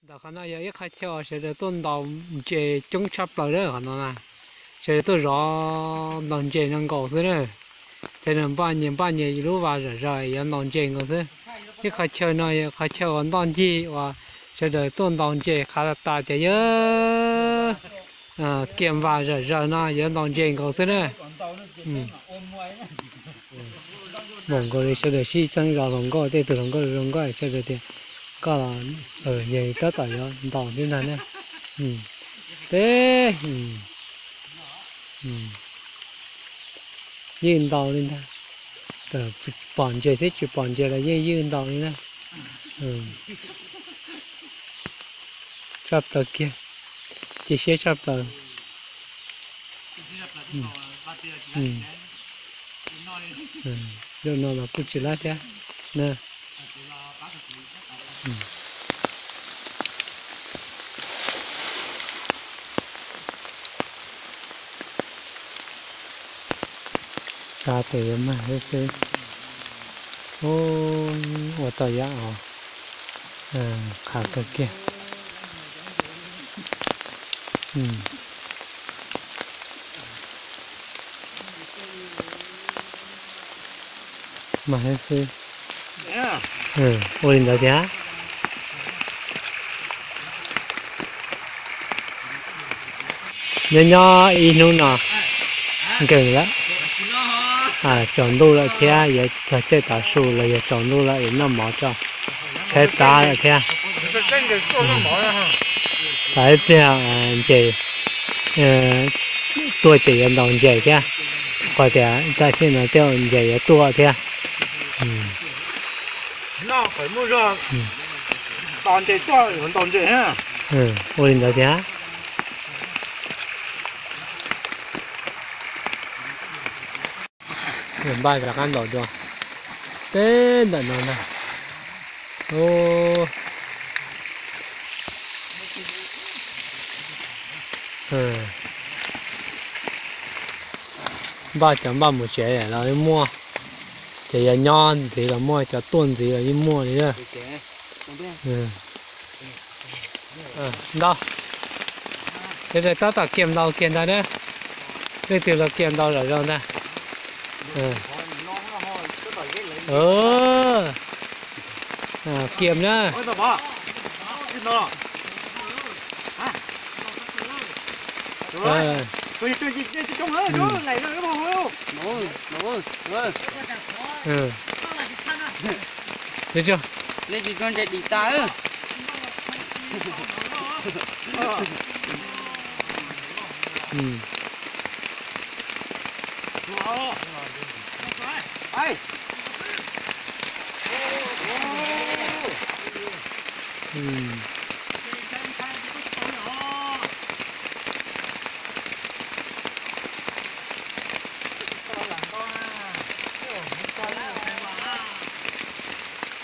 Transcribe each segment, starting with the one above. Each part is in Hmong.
Qhov no yog ib qhov chaw uas sawv daws tuaj ntaus ntses coob tshaj plaws na qhov no na. Sawv daws tuaj zov ntaus ntses no nkaus xwb na. Sawv daws npaj nyias npaj nyias lub vas zom zaws yuav ntaus ntses nkaus xwb. Ib qhov chaw no yog qhov chaw uas ntoj ncig uas sawv daws tuaj ntaus ntses qhav tas tas ces yog kiag vas zom zaws no yuav ntaus ntses nkaus xwb na. Npaum nkaus li sawv daws sib txeeb zov hluas nkauj, tej tug hluas nkauj zoo nkauj sawv daws tias koj los yog tab tom yuav ntaus xwb ntag na. Teb ywj ntaus li ntag. Pom ntses thiab tsis pom ntses los yeej ywj ntaus li na. Tshaj plaws kiag, cia siab tshaj plaws. Zaum no los kuj tsis laib thiab na. Xav tias yuav mag xwb xwb. Ua tau yam qhav kawg kiag. Mag xwb xwb. Ua li ntawd thiab. Nyob nyob ib hnub no nkees lawm, tsaus ntuj lawm thiab yuav txog caij tav su los yog tsaus ntuj lawm es noj mov tso, tshaib plab lawm thiab. Tau ib pliag ntses tuaj ces yuav ntaus ntses thiab, qhov tias tam sim no tej ntses yuav tuaj thiab. Ua li ntawd thiab. Npaj rov qab ntaus dua teb ntawm no ntag. Npaj cov npaj mus tsev los yeej muaj, ces yog nyob ntxiv los muaj, cov tuaj ntxiv los yeej muaj li na. Ntau, sawv daws tab tom kiag ntaus kiag ntag na. Leej twg los kiag ntaus zom zaws ntag. Kiag na.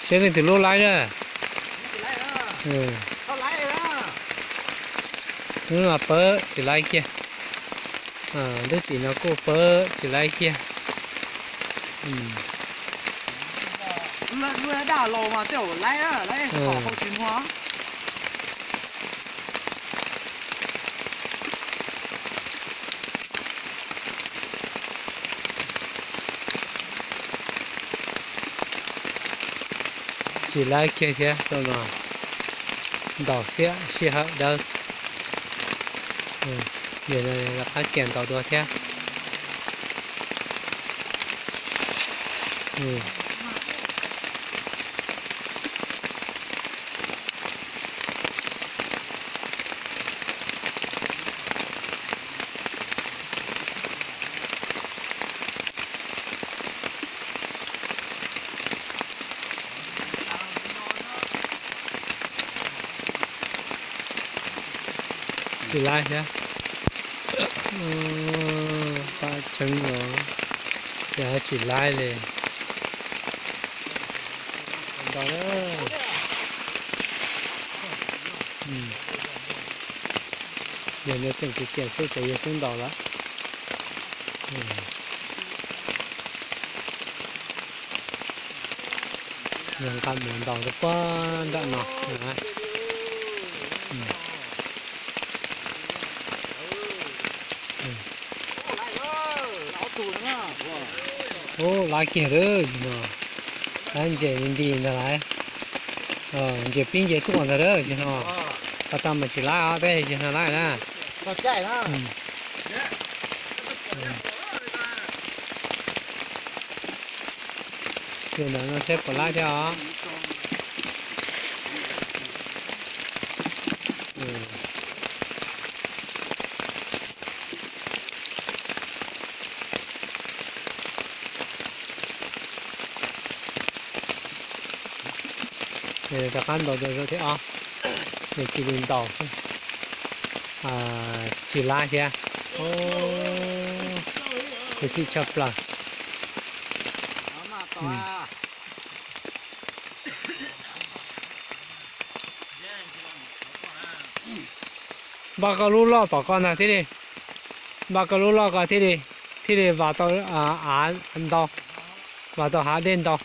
Seb leej twg lub laib na. Lub no pawb tsis laib kiag. Lub tim no kuj pawb tsis laib kiag. Tsis laib kiag thiab, ntaus xiab sij hawm dawb. Yog no rov qab kiag ntaus dua thiab. Tsis laib thiab. Paj tseeb los, ces tsis laib li. Ntau lawm. Yog no tseem kiv kiag xwb ces yog twb ntaus lawm. Yog nqa mus ntaus rau puag nram no. Ub, lab kiag lawm no. Lab ntses nti ntag lawm. Ntses pib nce tuaj ntag lawm no. Pas tas mas tsis lab os, tab sis no lab na. Yog ntawm no seb puas lab thiab os. Rov qab ntaus dua zaum thib ob, nws cia li ntaus xwb, tsis lab thiab. Khuv xim tshaj plaws. Npaj koj lub loj tom ko ntag thiaj li, npaj koj lub loj ko thiaj li, thiaj li vas tau, av ntau, vas tau hav dej ntau.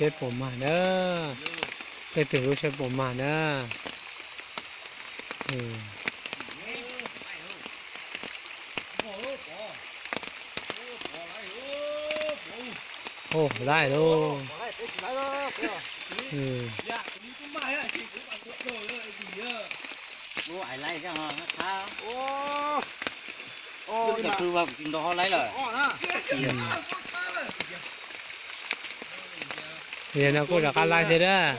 Seb puas mag na, leej twg lub seb puas mag na. Ub, lab lauj. Yog no kuj rov qab lab thiab dab.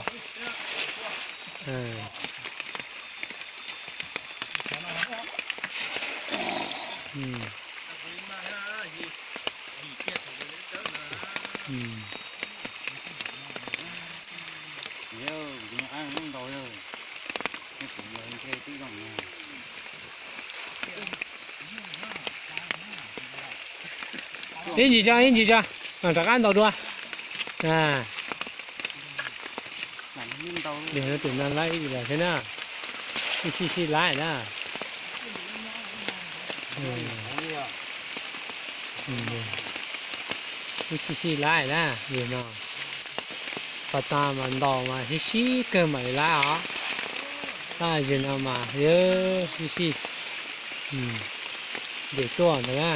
Ib ntsis tso, ib ntsis tso, rov qab ntaus dua. Tus no lab ib lawm thiab na. Ib sij sij lab na. Ib sij sij lab na, yog no. Pas tas mas ntaus mas sib sib kawg mam li lab os. Tab sis no mas sib sij, ntes tuaj ntawd na.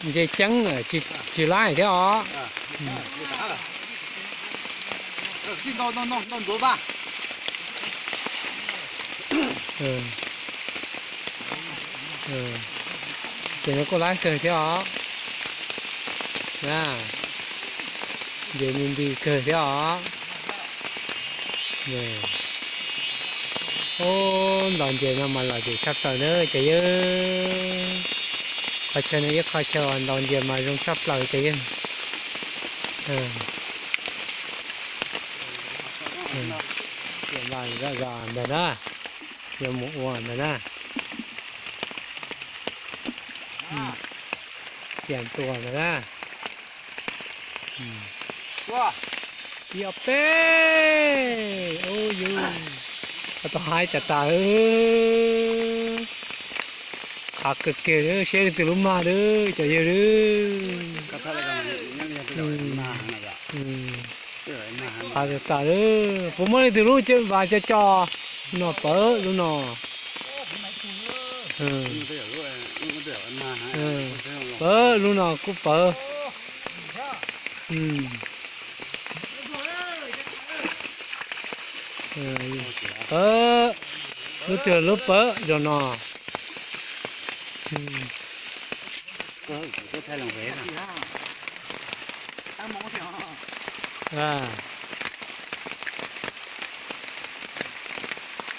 Ntses ceeb tsis laib thiab os. Ces nws kuj laib kawg thiab os. Ntses me nti kawg thiab os. Ub, ntaus ntses no mas lom zem tshaj plaws na cov yawg. Qhov chaw no ib qhov chaw uas ntaus ntses mas zoo tshaj plaws cov yawg. Ntawd na, yuav mus ua ntawd na. Cia ntua ntawd na. Ib ob peb, ub yus, koj tau haib tas tas. Qhav kawg kiag, seb leej twg lub mag lawm cov yawg lawm. Qhav tas tas, puas muaj leej twg lub vas co co no pawv lub no. Pawv lub no kuj pawv. Pawv, lub twg lub pawv zaum no.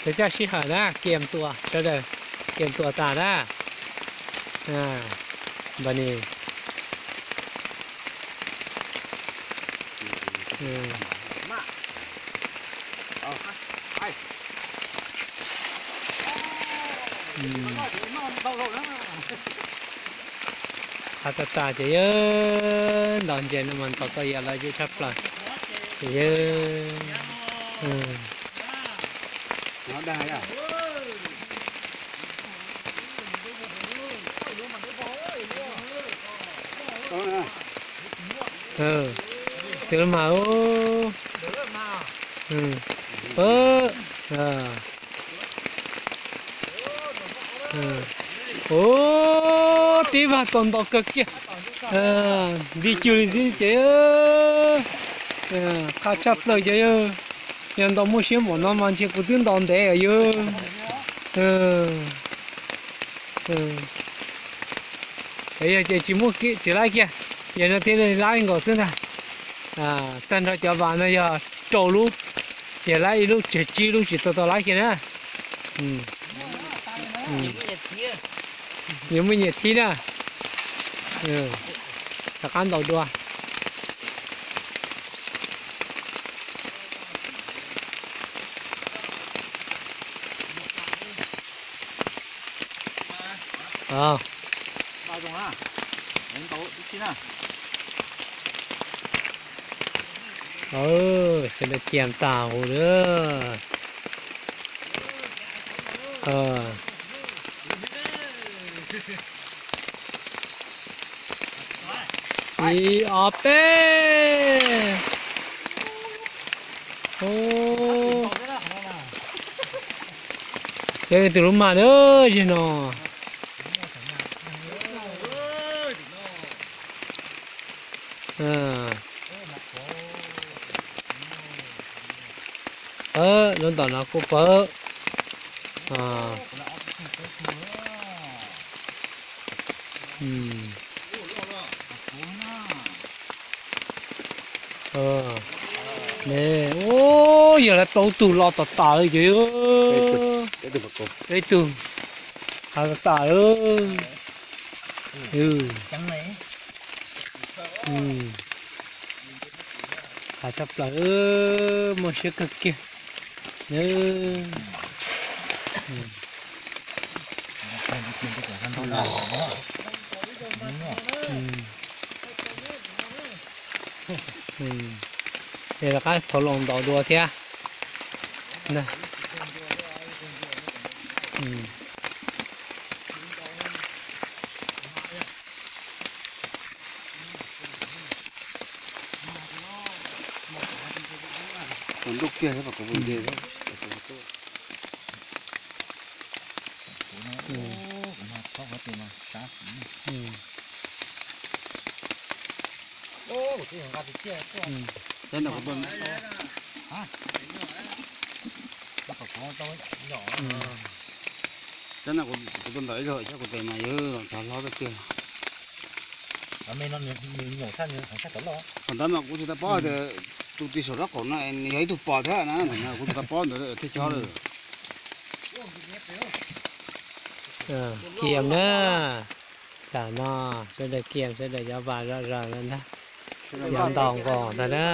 Peb coj sij hawm na, kiam tuam sawv daws, kiam tuam tas na. Npam ni. Mm. Mm. Qab tas tas ces yawg ntos ntses no mas ntos tau yam lawv coob tshaj plaws ces yawg. Tus lub mas. Ub, tib vaj tau nto kawg kiag. Nti cug li xwb ces qab tshaj plaws ces yog nto muaj siab npaum no mas ntshe kuv twb nto ntev yawg. Yog ces tsis muaj tsis laib kiag, yog no thiaj li laib nkaus xwb ntag. Tag nrho cov vas no yog rau lub, yog laib ib lub tsawg tsib lub tsis tau tau laib kiag na. Nyias muaj nyias thib na. Rov qab ntaus dua. Sawv daws ciam tas huv lawm. Ib ob peb. Seb leej twg lub mag na, zeg no. Lub ntawm no kuj pawg. Ub, yog lawv plaub tug los tom tas li ces. Peb tug hav tas tas. Hav tshaj plaws, muaj siab kawg kiag. Ces rov qab thauj los ntaus dua thiab. Cov no kuv tua ntawm ib zaug xyov kuv tes mas yog los cov hlob tiag tiag. Qhov ntawd mas kuv tsis tau paub tias tus tsis saum lub qaum no nws yog ib tug pos thiab na, kuv tsis tau paub ntawd thiaj chob lawm. Kiam na, tam no sawv daws kiam sawv daws cov vas zom zaws no ntag, cov ntaus nkaus ntag na.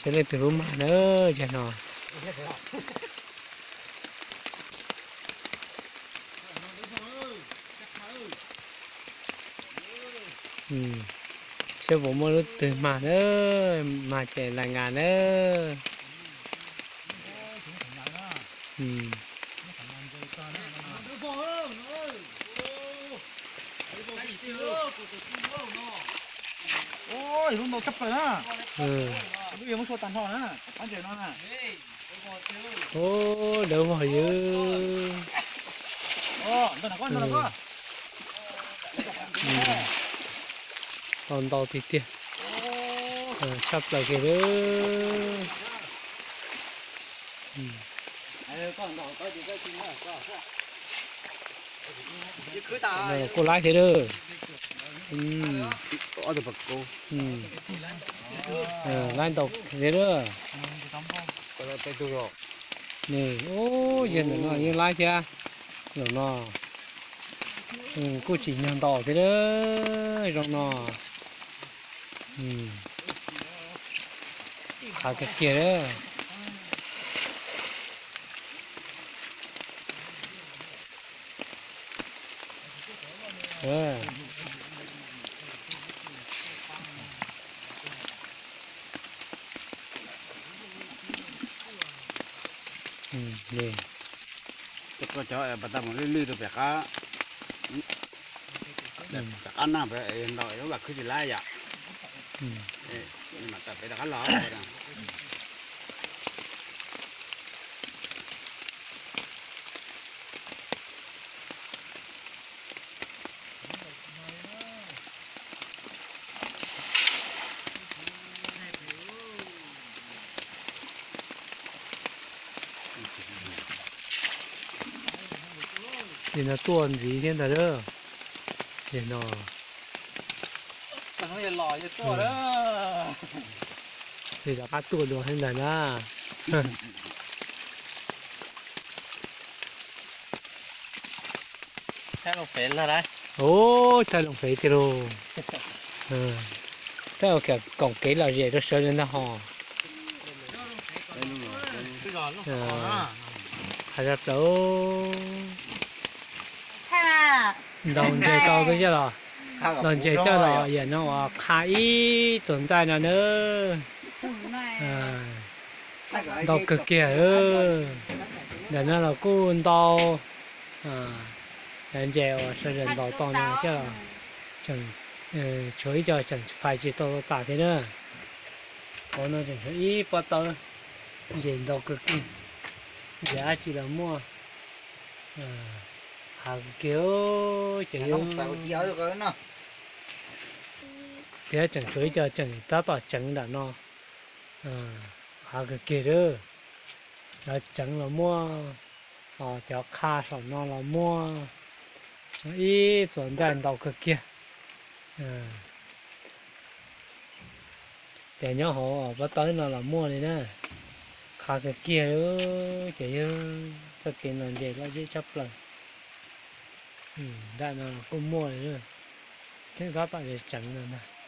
Seb leej twg lub mag na, yog no. Seb puas muaj lub twg mag na, mag ces lais ngas na. Lub ntau tshaj plaws na. Lub yuav muab tshuaj tag nrho na, qab ntses no na. Ub, dawb vog ywg. Tau ntau tiag tiag. Tshaj plaws kiag lawm. Kuj laib thiab lawm. Laib ntau thiab lawm. Yawg ntawm no yeej laib thiab. Zaum no kuj tsim nyog ntau thiab lawm zoo no. Qhav kiag kiag lawm. Cov pas tau mus lij lij rau pem qab, pem qab naj pem ntau lub vas khwb tsis laib yom. Mam tawm pem rov qab los. Ces no tuaj ntxiv thiab ntag lawm. Ces no ces rov qab tuaj dua thiab ntag na. Ub, thaij loo fev tiag lauj. Thaij ua koom kev lom zem rau sawv daws ntag hos. Hav zog plaws. Ntaus ntses tau tub coj los, ntaus ntses coj los yam no uas qha ib txuas ntxaij no na. Ntau kawg kiag. Ntawm no los kuj ntau, cov ntses uas sawv daws ntaus tau no thiab los tseem tshuav ib co tseem phais tsis tau tas thiab na. Hauv no tseem tshuav ib pob tawb, ntses ntau kawg kiag, ntses dab tsi los muaj. Hav kawg kiag ces thiab tseem tshuav ib co tseem tab tom tseev nram no. Hav kawg kiag lawm. Cov tseev los muaj, cov qha saum no los muaj, ib txuas ntxaij ntau kawg kiag. Ces nyob hauv pob tawb no los muaj li na. Qha kawg kiag, ces yog txoj kev ntau ntses lom zem tshaj plaws. Nram no kuj muaj li, tseem tab tom tseev no ntag.